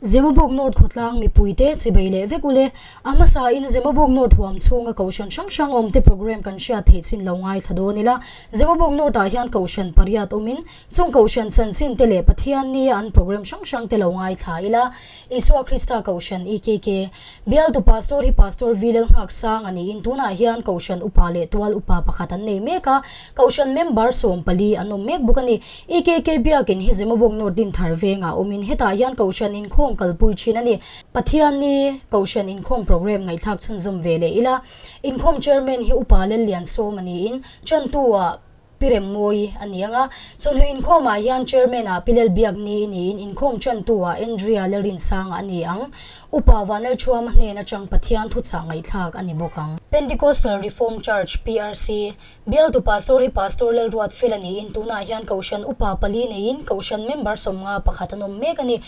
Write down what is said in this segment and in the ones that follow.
Zemabawk North khawtlang mipuite chibei leh vek ule. A hmasain Zemabawk North huam chhunga kohhran hrang hrang awmte programme kan hriat theih chin lo ngaithla dawn ila. Zemabawk North-ah hian kohhran pariat awmin Chung Kohhran chanchin te leh Pathian nia an program hrang hrang te lo ngaithla ila, Isua Krista Kohhran, EKK, Bialtu Pastor hi Pastor V Lalnghak Sang a niin tunah hian Kohhran upa leh tual upa pakhat an nei mek a, Kohhran member 14 an awm mek bawk a ni. EKK Biakin hi Zemabawk North Dinthar vengah awmin hetah hian Kohhran inkhawm kalpui thin a ni. Pathian ni Kohhran inkhawm program ngaihthlak chhunzawm ve leh ila, Inkhawm Chairman hi Upa Lalliansawm a niin Chantu-ah Pi Remmawi a ni ang a, chawhnu inkhawmah hian Chairman-ah Pi Lalbiakni niin inkhawm tantu-ah Andrea Lalrinsanga a ni ang. Upa Vanlalthuama hnen atang Pathian thuchah ngaihthlak a ni bawk ang. Pentecostal Reformed Church, PRC, Bialtu Pastor hi Pastor Lalruatfela niin tunah hian Kohhran Upa pali neiin Kohhran member 51 an awm mek a ni.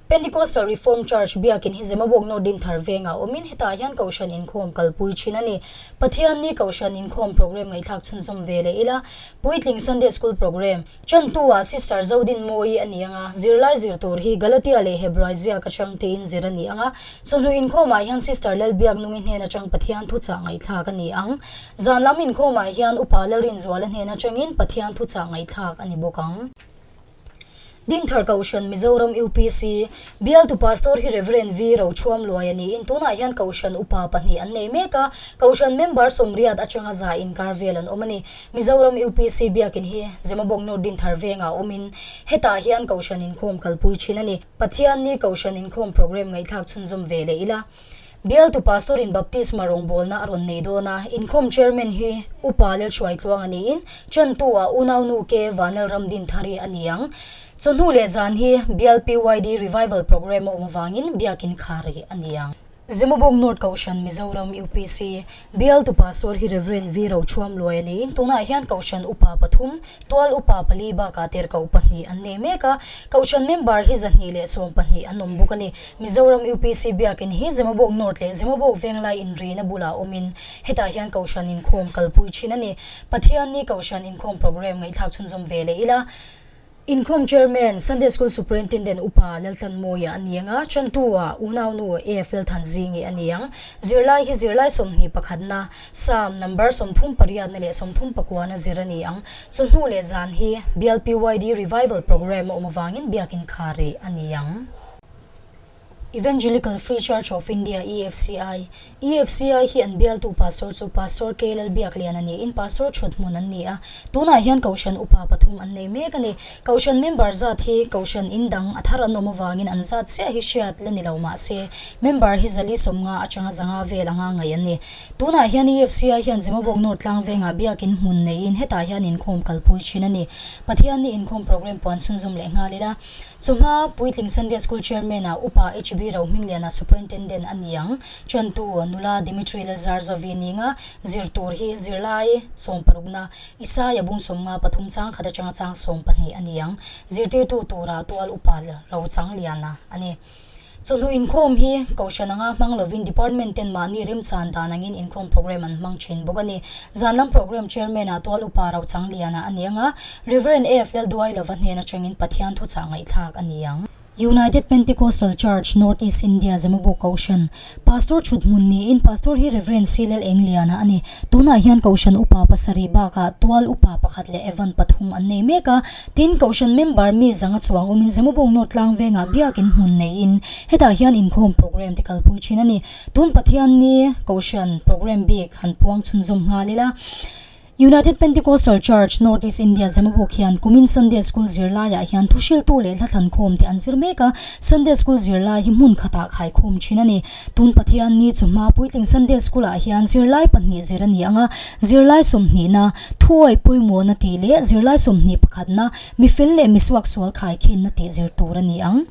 Pentecostal Reformed Church biakin hi Zemabawk North Dinthar vengah awmin hetah hian Kohhran inkhawm kalpui thin a ni. Pathianni Kohhran inkhawm program ngaihthlak chhunzawm ve leh ila. Puitling Sunday School program Chantu-ah Sister Zodinmawii a ni ang a, zirlai zir tur hi Galatia leh Hebrai ziak atang tein zir a ni ang a. Chawhnu inkhawmah hian Sister Lalbiaknungi hnen atang Pathian thuchah ngaihthlak a ni ang. Zan lam inkhawmah hian Upa Lalrinzuala hnen atangin Pathian thuchah ngaihthlak a ni bawk ang. Dinthar Kohhran Mizoram UPC, Bialtu Pastor hi Rev. V. Rochhuamluai a niin tunah hian Kohhran upa pahnih an nei mek a, Kohhran member 80 atanga za inkar vel an awm a ni. Mizoram UPC biakin hi Zemabawk North Dinthar vengah awmin hetah hian Kohhran inkhawm kalpui thin a ni. Pathianni Kohhran inkhawm programme ngaihthlak chhunzawm ve leh ila. Bialtu Pastor in Baptisma rawngbawlna a rawn nei dawn a, inkhawm Chairman hi Upa Lalhruaitluang a niin, Chantu ah Unaunu K Vanlalram Dinthari a ni ang. Chawhnu leh zan hi Bial PYD Revival Programme a awm avangin Biakin Khari a ni ang. Zemabawk North Kohhran Mizoram UPC, Bialtu Pastor hi Rev. V Rochhuamluai a niin, tunah hian Kohhran Upa pathum, Tual upa pali bakah tirhkoh pahnih an nei mek a, Kohhran member hi 212 an awm bawk a ni. Mizoram UPC biakin hi Zemabawk North leh Zemabawk Venglai inrina bulah awmin hetah hian Kohhran inkhawm kalpui thin a ni. Pathianni Kohhran inkhawm programme ngaihthlak chhunzawm ve leh ila. Inkhawm Chairman, Sunday School Superintendent Upa Laltlanmawia a ni ang a, Chantu-ah unaunu AF Lalthanzingi a ni ang. Zirlai hi zirlai 21na Psalm number 38 na leh 39 na zir a ni ang. Chawhnu leh zan hi Bial PYD Revival Programme a awm avangin biakin kha rih a ni ang. Evangelical Free Church of India, EFCI, EFCI hi an bialtu Pastor chu Pastor K Lalbiakliana niin Pastor thut hmun an ni a. Tunah hian Kohhran upa pathum an nei mek a ni. Kohhran member zat hi Kohhran in dang a thar an awm avangin an zat chiah hi hriat la ni lo mahse member hi zali 50 atanga 500 vel anga ngaih an ni. Tunah hian EFCI hian Zemabawk North tlang vengah biakin hmun neiin hetah hian inkhawm kalpui thin a ni. Pathianni inkhawm programme puan chhunzawm leh nghal ila. Chawhma Puitling Sunday School Chairman-ah Upa HB Rohmingliana Superintendent a ni ang. Chantu nula Dimitri Lalzarzovi ninga zir tur hi zirlai sawmparukna Isaia bung 53 chang khat atanga chang 12 a ni ang. Zirtirtu tura tual Upa Rochangliana a ni. Chawhnu inkhawm hi Kohhran anga hmang lovin Department ten mahni remchan dan angin inkhawm programme an hmang thin bawk a ni. Zan lam programme Chairman ah Tual Upa Rochangliana a ni ang a, Rev. F. Lalduailova hnen atangin Pathian thuchah ngaihthlak a ni ang. United Pentecostal Church, North East India, Zemabawk Kohhran, Pastor thuthmun niin Pastor hi Rev. C. Lal Engliana a ni. Tunah hian Kohhran upa pasarih bakah Tual upa pakhat leh Evan pathum an nei mek a. Tin, Kohhran member mi zanga chuang awmin Zemabawk North tlang vengah biakin hmun neiin hetah hian inkhawm programme te kalpui thin a ni. Tun Pathianni Kohhran programme bik han puang chhunzawm nghal ila. United Pentecostal Church, North East India, Zemabawk hian kumin Sunday School zirlaiah hian thuhriltu leh hla-thlankhawm te an zir mek a, Sunday School zirlai hi hmun khatah khaikhawm thin a ni. Tun Pathianni chu hma puitling Sunday School-ah hian zirlai pahnih zir a ni ang a, zirlai sawmhnihna thu. Thuawi pawimawhna tih leh zirlai 20 pakhatna mifel leh misuaksual khaikhinna tih zir tur a ni ang.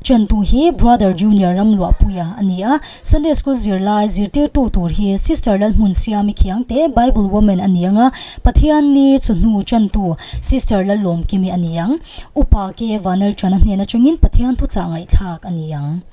Chantu hi Brother Junior Ramluahpuia a ni a, Sunday School zirlai zirtirtu tur hi Sister Lalhmunsiami Khiangte, Bible Woman a ni ang a, Pathianni chawhnu chantu Sister Lallawmkimi a ni ang. Upa K Vanelchana hnen atangin Pathian thuchah ngaihthlak a ni ang.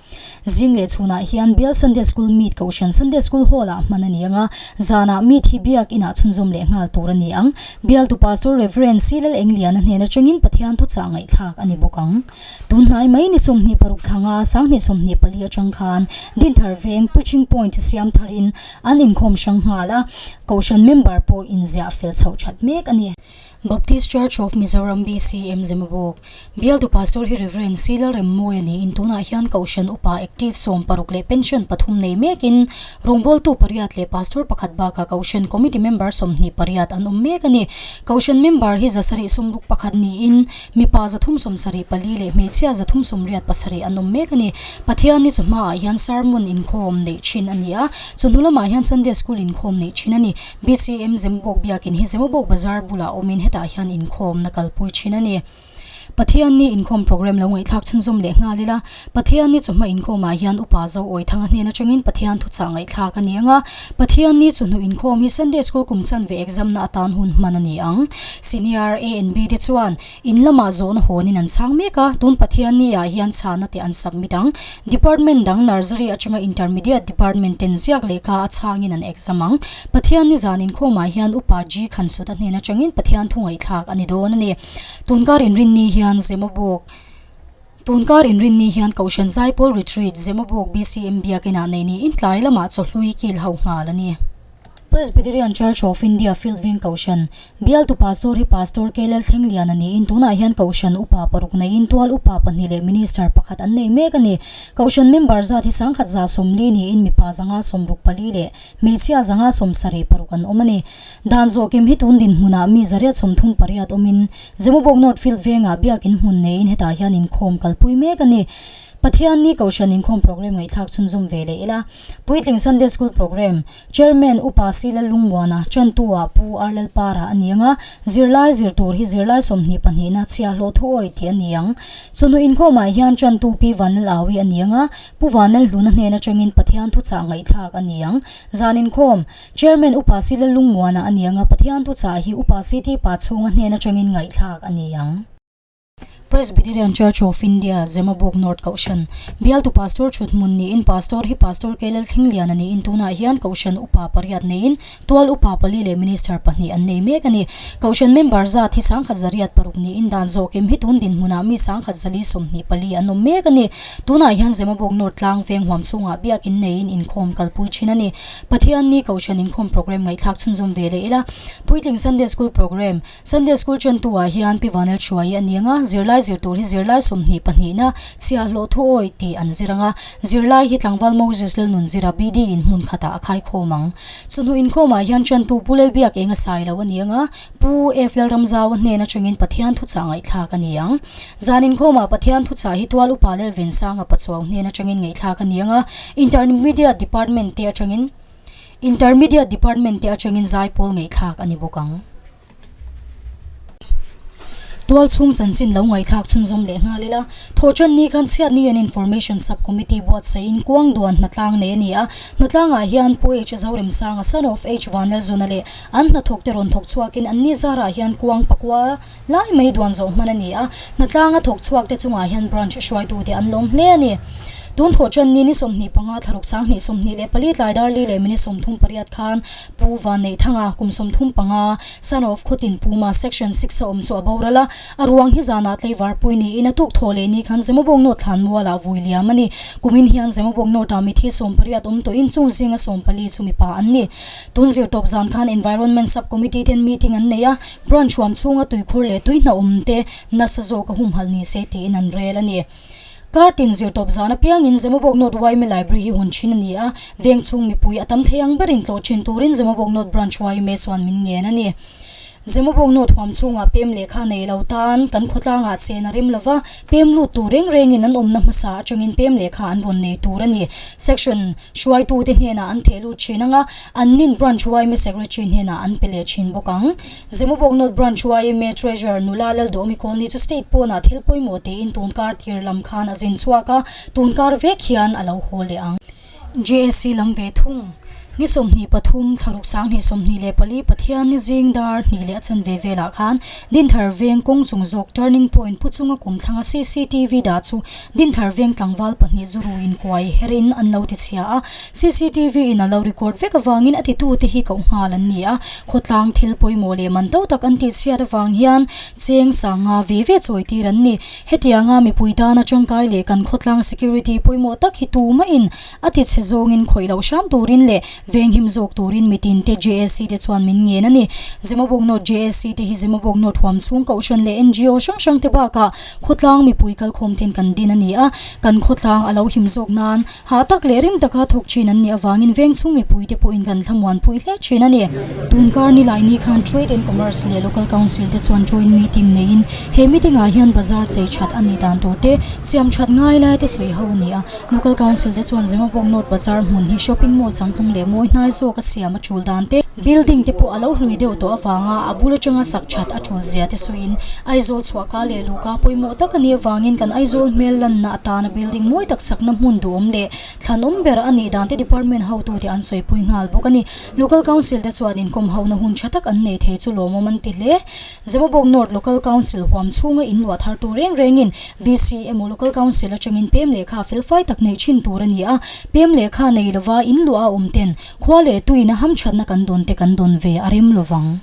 Zing leh chhunah hian Bial Sunday School Meet Kohhran Sunday School Hall-ah hman a ni ang a, zanah Meet hi Biak Inah chhunzawm leh nghal tur a ni ang. Bialtu Pastor Rev. C. Lal Engliana hnen atangin Pathian thuchah ngaihthlak a ni bawk ang. Tun hnai mai ni 26 thlanga 2024 atang khan Dinthar Veng Preaching Point siam tharin an inkhawm hrang nghal a, Kohhran member pawh inziah fel chhoh that mek a ni. Baptist Church of Mizoram, BCM, Zemabawk, Bialtu Pastor hi Rev. C. Lalremmawi a niin tunah hian Kohhran Upa Active 16 leh Pension pathum nei mekin rawngbawltu pariat leh Pastor pakhat bakah Kohhran Committee member 28 an awm mek a ni. Kohhran member hi zasarih sawmruk pakhat niin Mipa 374 leh hmeichhia 387 an awm mek a ni. Pathianni chu hmaah hian sermon inkhawm neih thin a ni a, chawhnu lamah hian Sunday School inkhawm neih thin a ni. BCM Zemabawk biakin hi Zemabawk bazar bulah awmin hetah hian inkhawmna kalpui thin a ni. Pathianni inkhawm program lo ngaihthlak chhunzawm leh nghal ila, Pathianni chawhma inkhawmah hian Upa Zo Awithanga hnen atangin Pathian thuchah ngaihthlak a ni ang a, Pathianni chawhnu inkhawm hi Sunday School kum chanve exam na atan hun hman a ni ang. Senior A and B te chuan in lamah zawhna hawnin an chhang mek a, tun Pathianni ah hian chhana te an submit ang. Department dang Nursery atanga Intermediate Department ten ziak lehkha a chhangin an exam ang. Pathianni zan inkhawmah hian Upa G Khansuta hnen atangin Pathian thu ngaihthlak a ni dawn a ni. Tunkar inrinni hian Zemabawk Tunkar inrinni hian Kohhran Zaipawl Retreat, Zemabawk BCM Biakinah nei niin tlai lamah chawhlui kil ho nghal a ni. Presbyterian Church of India Field Veng Kohhran, Bialtu Pastor hi Pastor K Lal Thlengliana niin tunah hian Kohhran upa paruk neiin tual upa pahnih leh Minister pakhat an nei mek a ni. Kohhran member zat hi 1140 niin mipa 164 leh hmeichhia 176 an awm a ni. Dan zawhkim hi tun dinhmunah mi 138 awmin Zemabawk North Field vengah biakin hmun neiin hetah hian inkhawm kalpui mek a ni. Pathianni Kohhran inkhawm program ngaihthlak chhunzawm ve leh ila. Puitling Sunday School program, Chairman Upa Sila Lungmuana, Chantu-ah Pu R Lalpara a ni ang a, zirlai zir tur hi zirlai 22 na chhiahhlawh thuawi tih a ni ang. Chawhnu inkhawmah hian Chantu Pi Vanlalawi a ni ang a, Pu Vanlalhluna hnen atangin Pathian thuchah ngaihthlak a ni ang. Zan inkhawm, Chairman Upa Sila Lungmuana a ni ang a, Pathian thuchah hi Upa CT Pa chhunga hnen atangin ngaihthlak a ni ang. Presbyterian Church of India, Zemabawk North Kohhran, Bialtu Pastor thuthmun niin Pastor hi Pastor K Lalthlengliana niin tunah hian Kohhran Upa pariat neiin Tual Upa pali leh Minister pahnih an nei mek a ni. Kohhran member zat hi 1106 niin dan zawhkim hi tun dinhmunah mi 1124 an awm mek a ni. Tunah hian Zemabawk North tlang veng huam chhungah biakin neiin inkhawm kalpui thin a ni. Pathianni Kohhran inkhawm program ngaihthlak chhunzawm ve leh ila. Puitling Sunday School program, Sunday School chantu-ah hian Pi Vanel Thuai a ni ang a, zirlai zir tur hi zirlai 22 na chhiahhlawh thuawi tih an zir ang a, zirlai hi tlangval Moses Lalnunzira BD in hmun khatah a khaikhawm ang. Chawhnu inkhawmah hian chantu Pu Lalbiak eng a sai lo a ni ang a, Pu F Lalramzaua hnen atangin Pathian thuchah ngaihthlak a ni ang. Zan inkhawmah Pathian thuchah hi Tual Upa Lalvensanga Pachuau hnen atangin ngaihthlak a ni ang a, Intermediate Department te atangin Intermediate Department te atangin zaipawl ngaihthlak a ni bawk ang. Tual chhung chanchin lo ngaihthlak chhunzawm leh nghal ila, Thawhṭan ni khan chhiatni an Information Sub Committee buatsaih in kuang duan hnatlang nei a ni a, hnatlangah hian Pu H Zoremsanga son of H Vanlalzawna leh an hnathawk te rawn thawk chhuakin an ni zarah hian kuang pakua lai mai duan zawh hman a ni a, hnatlanga thawk chhuak te chungah hian branch hruaitute an lawm hle a ni. Tun thawhṭan ni ni 25 thlaruk 2024 tlai dar li leh minute 38 khan Pu Vanneihthanga kum 35, son of Khawtin Puma section six a awm chu a boral a, a ruang hi zanah tlaivarpui niin a tuk thawh leh ni khan Zemabawk North thlan mualah vui liam a ni. Kumin hian Zemabawk North-ah mithi 18 awm tawhin chung zinga 14 chu mipa an ni. Tun zirtawp zan khan Environment Sub Committee ten meeting an nei a, Branch huam chhunga tuikhur leh tuihna awm te nasa zawka humhalh ni se tiin an rel a ni. Kar tin zirtawp zan apiangin Zemabawk North yma Library hi hawn thin a ni a, veng chhung mipui a tam thei ang berin tlawh thin turin Zemabawk North Branch yma chuan min ngen a ni. Zemabawk North huam chhungah pem lehkha nei lo tan kan khawtlangah chen a rem lo va, pem lut tur reng rengin an awmna hmasa atangin pem lehkha an rawn nei tur a ni. Section hruaitute hnenah an theh lut thin ang a, an nin Branch yma Secretary hnenah an pe leh thin bawk ang. Zemabawk North Branch yma Treasurer nula Lalduhawmi Kawlni chu state pawnah thil pawimawh tiin tunkar tir lam khan a zin chhuak a, tunkar vek hian a lo haw leh ang. JSC lam ve thung. Ni 23, thlaruk 2024 Pathian ni zing dar hnih leh a chanve velah khan Dinthar Veng kawng chung zawk turning point pu chunga kum thlanga cctv dah chu Dinthar Veng tlangval pahnih zu ruin kuai herin an lo ti chhia a, cctv in a lo record vek avangin a titute hi koh nghal an ni a, khawtlang thil pawimawh leh man to tak an tih chhiat avang hian cheng sanga ve ve chawi tir an ni. Hetianga mipui tana tangkai leh kan khawtlang security pawimawh tak hi tumahin a ti chhe zawngin khawih loh hram turin leh venghim zawk turin mitin te JAC te chuan min ngen a ni. Zemabawk North JAC te hi Zemabawk North huam chhung kohhran leh NGO hrang hrang te bakah khawtlang mipui kalkhawm ten kan din a ni a, kan khawtlang a lo him zawk nan Hah tak leh rim taka thawk thin an nih avangin veng chhung mipuite pawhin kan thlamuanpui hle thin a ni. Tunkar Nilaini khan Trade and Commerce leh Local Council te chuan joint meeting neiin he meeting ah hian bazar chei that a nih dan tur te, siam that ngai lai te sawi ho a ni a. Local Council te chuan Zemabawk North Bazar hmun hi shopping mall changtlung leh mawi hnai zawk a siam a tul dan te, building te pawh a lo hlui deuh tawh avanga a bul atanga sak that a tul zia te sawiin Aizawl chhuahka leh luhka pawimawh tak a nih avangin kan Aizawl hmel lanna atana building mawi tak sakna hmun duhawm leh thlanawm ber a nih dan te department hotute an sawipui nghal bawk a ni. Local Council te chuan inkawm hona hun tha tak an nei thei chu lawmawm an ti hle. Zemabawk North Local Council huam chhunga in luah thar tur reng rengin VC emaw Local Council atangin pem lehkha felfai tak neih thin tur a ni a, pem lehkha nei lova in luah a awm ten khua leh tuina hamthatna kan dawn te kan dawn ve a rem lovang.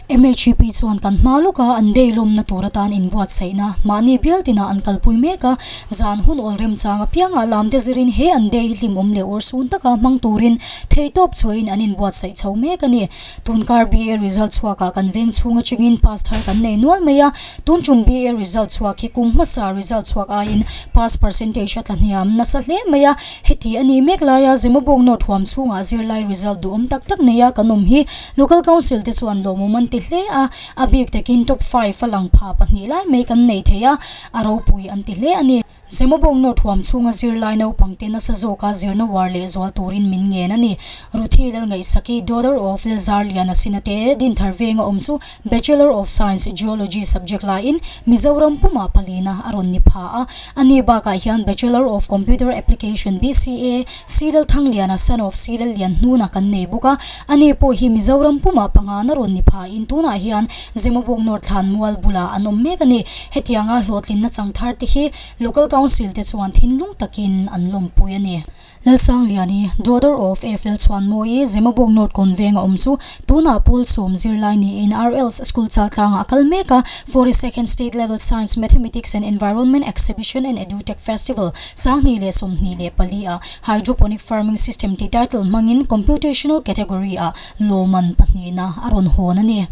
MHP chuan kan hma lawka an day lawmna tur atan inbuatsaihna mahni bial tinah an kalpui mek a, zan hun awl remchang apiangah lamte zirin he an day hi hlimawm leh awrsun taka hmang turin theihtawp chhuahin an inbuatsaih chho mek a ni. Tunkar BA result chhuakah kan veng chhung atangin pass thar kan nei nual mai a, tun tum BA result chhuak hi kum hmasa result chhuak aiin pass percentage a tla hniam nasa hle mai a, heti a nih mek laia Zemabawk North huam chhungah zirlai result duhawm tak tak neia kan awm hi Local Council te chuan lawmawm an ti hle a, a bik takin top five a lang pha pahnih lai mai kan nei thei a, a ropui an ti hle a ni. Zemabawk North huam chhunga zirlai naupang te nasa zawka zirna uar leh zual turin min ngen a ni. Ruthi Lalngaihsaki, daughter of Lalzarliana Sinate, Dinthar venga awm chu Bachelor of Science, Geology subject laiin Mizoram pumah palina a rawn ni pha a. Ani bakah hian Bachelor of Computer Application, BCA, Silal Thangliana son of Silal Lianhnuna kan nei bawk a, ani pawh hi Mizoram pumah pangana rawn ni phain tunah hian Zemabawk North thlan mual bulah an awm mek a ni. Hetianga hlawhtlinna chang thar te hi Local Council te chuan thinlung takin an lawmpui a ni. Lalsangliani, daughter of F Lalchhuanmawi, Zemabawk North Kawnveng a awm chu tunah Pawl sawm zirlai niin RL's School Chaltlangah a kal mek a, 42nd State Level Science, Mathematics and Environment Exhibition and Edutech Festival 2024 ah Hydroponic Farming System tih title hmangin Computational category ah lawman pahnihna a rawn hawn a ni.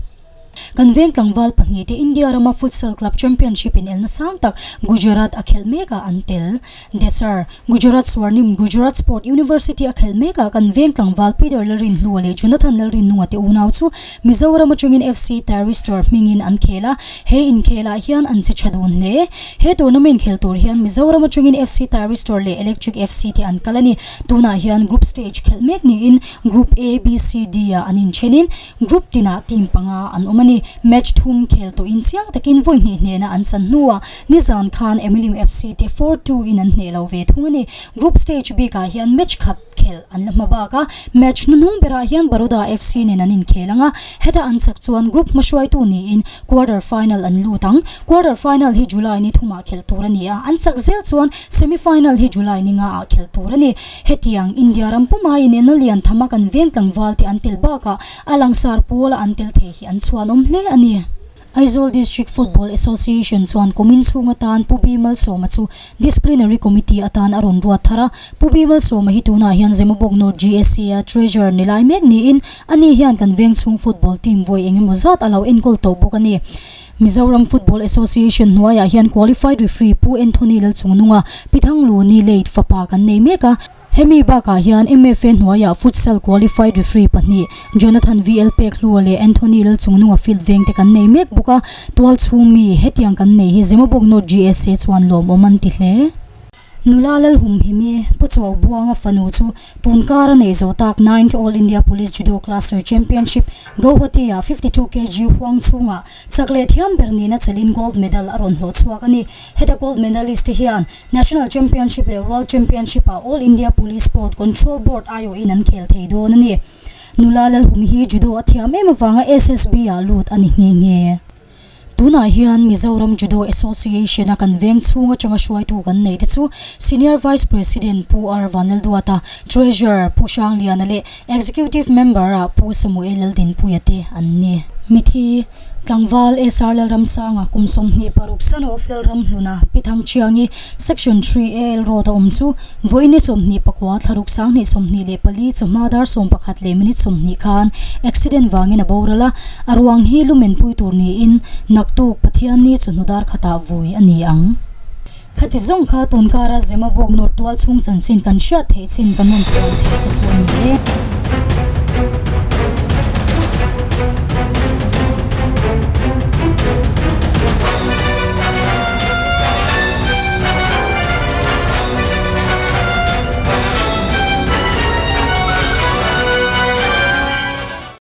Kan veng tlangval pahnih te India rama Futsal Club Championship in elna sang tak Gujarat a khelh mek ah an tel. Desar, Gujarat Swarnim Gujarat Sport University a khelh mek ah kan veng tlangval Peter Lalrinhlua leh Jonathan Lalrinnunga te unau chu Mizoram atangin FC Tairistor hmingin an khel a, he inkhel ah hian an che tha dun hle. He tournament khel tur hian Mizoram atangin FC Tairistor leh Electric FC te an kal a ni. Tunah hian group stage khelh mek niin Group A, B, C, D ah an inthenin group tinah team panga an awm a ni. Match thum khel tawhin chiang takin vawi hnih hnena an chan hnuah nizan khan Emilim FC te 4-2 in an hneh lo ve thung a ni. Group stage bikah hian match khat khelh an la hma bak a, match hnuhnung berah hian Baroda FC nen an inkhel ang a, heta an chak chuan group hmahruaitu niin Quarter final an lut ang. Quarter final hi July ni thumah khelh tur a ni a, an chak zel chuan semi final hi July ni nga ah khelh tur a ni. Hetiang India ram puma inelna lian thama kan veng tlangval te an tel bakah a langsar pawla an tel thei hi an chhuanawm hle a ni. Aizawl District Football Association chuan kumin chhung atan Pu B Malsawma chu Disciplinary Committee atan a rawn ruat thar a. Pu B Malsawma hi tunah hian Zemabawk North GSA a Treasurer ni lai mek niin Ani hian kan veng chhung football team vawi eng emaw zat a lo enkawl tawh bawk a ni. Mizoram Football Association hnuaiah hian qualified referee Pu Anthony Lalchungnunga, Pi Thangluni late fapa kan nei mek a. Hemi bakah hian MFA hnuaiah Futsal Qualified Referee pahnih Jonathan VL Pekhlua leh Anthony Lalchungnunga field veng te kan nei mek bawk a, tual chhung mi hetiang kan nei hi Zemabawk North GSA chuan lawmawm an ti hle. Nula Lalhumhimi, Pu Chuau Buanga fanu chu tunkar a neih zawh tak Ninth All India Police Judo Cluster Championship, Guwahati-ah 52 kg huang chhungah chak leh thiam ber nihna chelin gold medal a rawn hlawh chhuak a ni. Heta gold medalist te hian National Championship leh World Championship-ah All India Police Sport Control Board aiawhin an khel thei dawn a ni. Nula Lalhumi hi judo a thiam em avanga SSB-ah lut a ni nghe nghe. Tunah hian Mizoram Judo Association a kan veng chhung atanga hruaitu kan neih te chu Senior Vice President Pu R Vanlalduata, Treasurer Pu Hrangliana leh Executive Member ah Pu Samuel Laldinpuia te an ni. Mithi, Tlangval SR Lalramsanga kum 26 son of Lalramhluna, Pi Thangchiangi, Section 3 AL Road a awm chu vawiin 24 thlaruk 2024 chawhma dar 11 leh minute 20 khan accident vangin a boral a, a ruang hi lumen pui tur niin naktuk Pathianni chawhnu dar khatah vui a ni ang. Khati zawng kha tunkara Zemabawk North tual chhung chanchin kan hriat theih chin kan rawn puan theih te chu a ni e.